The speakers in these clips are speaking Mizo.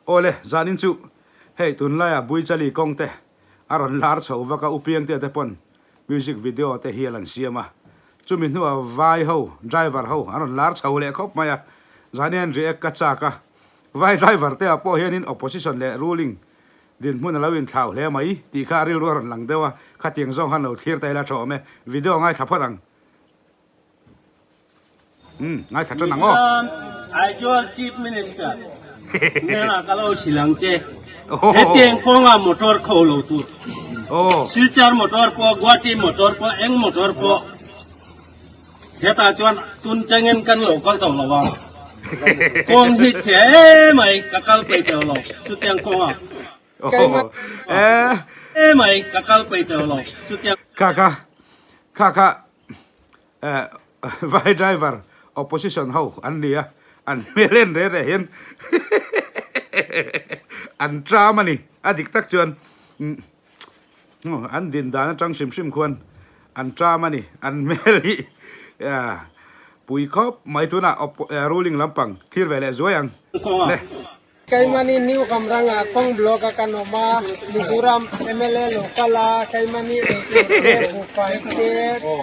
Awle, zanin chu hei tunlaiah Buichali kawng te a rawn lar chho vak a, U Piangtea te pawn music video te hial an siam a, chumi hnuah vai ho, driver ho an rawn lar chho leh khawp mai a, zanin hian react ka chak a, vai driver te ah pawh hianin opposition leh ruling dinhmun a lo inthlau hle mai tih kha a rilru a rawn lang deuh a, khatiang zawng khan lo thlir ta ila tha awm e, video ngaithla phawt ang. Umm ngaithla tan ang aw. Mizoram Aizawl Chief Minister hnenah ka lo hrilh ang che. Hetiang kawnga motor kho lo tur. Silchar motor pawh, Guwahati motor pawh, eng motor pawh hetah chuan tun tengin kan lo kal tawh lo ang. Kawng hi chhe emai ka kal peih tawh lo chutiang kawngah. Emai ka kal peih tawh lo chutiang. Kha kha kha kha Eh vai driver opposition ho an ni a, an hmel en reh reh hian an tram a ni, a dik tak chuan an din dan atang hrim hrim khuan an tram a ni, an hmel hi pui khawp mai tunah ruling lampang thlir ve leh zuai ang le. Keimahni New Kamranga kawng block a kan awm a, Mizoram mla lo kal a, keimahni eitur te, buhfai te,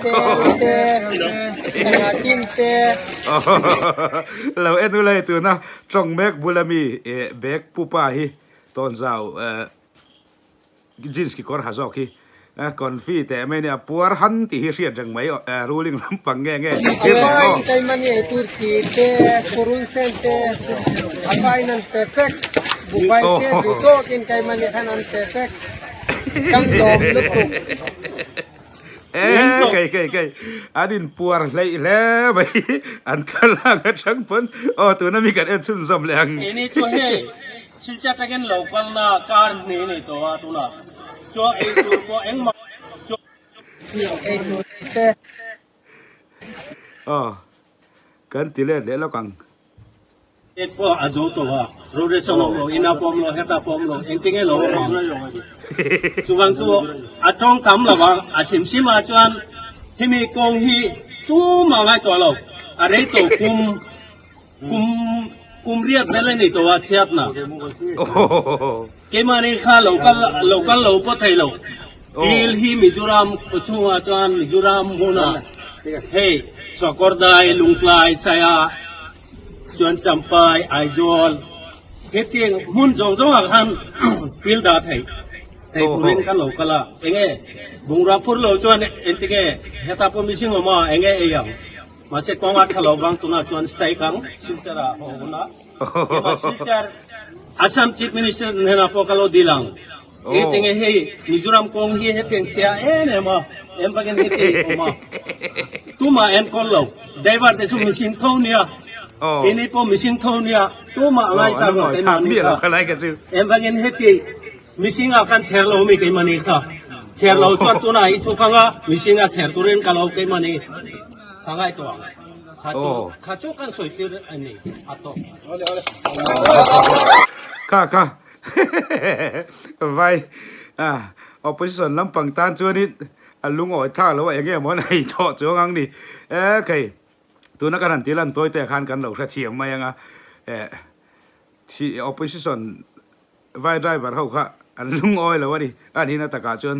tel te, sangha tin te. Lo en ula hei tuna tawng mek bula mi bag pupa hi tawnzau Jeans kekawr ha zawk hi confi teh mai ania puar han tih hi hriat reng mai ruling lampang nge nge thlir reng aw. Avain keimahni ei tur chi te purun sen te avain an pe vek buhfai te duh tawkin keimahni khan an pe vek kan lawm lutuk. E kei kei kei an in puar hleih hle mai an thlalak atang pawn aw tuna mi kan en chhunzawm leh ang. Keini chu hei Silchar takin lo kalna kar hnih a nei tawh a tunah chuan ei tur pawh engmah chuan ei tur te. Aw kan ti let leh lawk ang. Ek pawh a zo tawh a, rotation awm lo, ina pawh awm lo, heta pawh awm lo, engtin nge lo awm ang? Chuvang chu a tawng tam lo a, a hrim hrim ah chuan hemi kawng hi tumah ngai tawh lo, a rei tawh kum kum kum riat vel a ni tawh a chhiatna. Keimahni kha lo kal lo kal lo pawh thei lo. Dil hi Mizoram chhungah chuan Mizoram hmunah hei Chawkawrdai, Lungtlai, Saia, Chuan Champai, Aizawl hetiang hmun zawng zawngah khan thil dah theih thei turin kan lo kal a. Enge bungrua phur lo chuan engtinge heta pawh mihring awm a enge ei ang. Mahse kawnga tha lo vang tunah chuan strike ang Silchar ah haw hun a. Keimah Silchar Assam Chief Minister hnenah pawh ka lo dil ang. Engtinge hei Mizoram kawng hi hetiang chhia em em a, em vakin heti awm a. Tumah enkawl lo. Driver te chu mihring tho nia. Keini pawh mihring tho nia. Tumah a ngaisang lo keimahni kha. Em vangin heti mihring ah kan chher lo mi keimahni kha. Chher lo chuan tunah i chhuk anga mihring a chher turin ka lo keimahni ka ngaihtuah ang. Kha chu kha chu kan sawi tir a ni a tawp. Kha kha vai opposition lampang tan chuanin a lungawi thlak lo a eng emaw an ei tawh chuang ang ni e khei tuna kan han ti lan tawi te khan kan lo hrethiam mai anga eh thi opposition vai driver ho kha an lungawi lo a ni a nihna takah chuan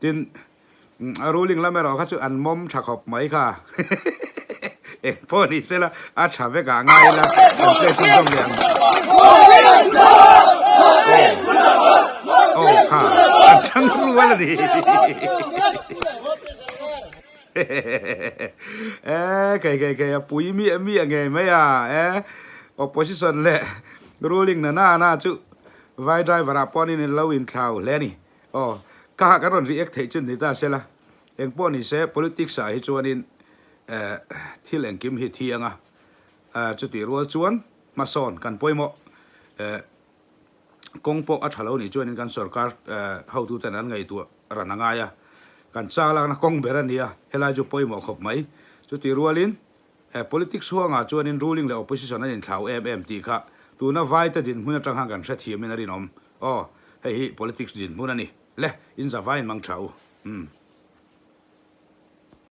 tin A ruling lam erawh kha chu an mawm tha khawp mai kha. Eng pawh ni sela a tha vek ah ngai ila kan play chhunzawm leh ang. Aw aw kha an thang rual a ni. E kei kei kei a pui miah miah ngei mai a e opposition leh ruling na na na chu vai driver ah pawh an in lo inthlau hle a ni. Aw, ka ha kan rawn react theih chin ni ta sela, eng pawh ni se politics ah hi chuanin eh thil engkim hi thi anga, eh chutih rual chuan hmasawn kan pawimawh eh kawng pawh a tha lo nih chuanin kan sorkar eh hotuten an ngaihtuah ran a ngai a, kan chak lakna kawng ber a nia, helai chu pawimawh khawp mai, chutih rualin eh politics huangah chuanin ruling leh opposition an inthlau em em tih kha tuna vaite dinhmun atang khan kan hrethiamin a rinawm. Aw, hei hi politics dinhmun a ni. Le, in zavaiin mang tha u. Umm.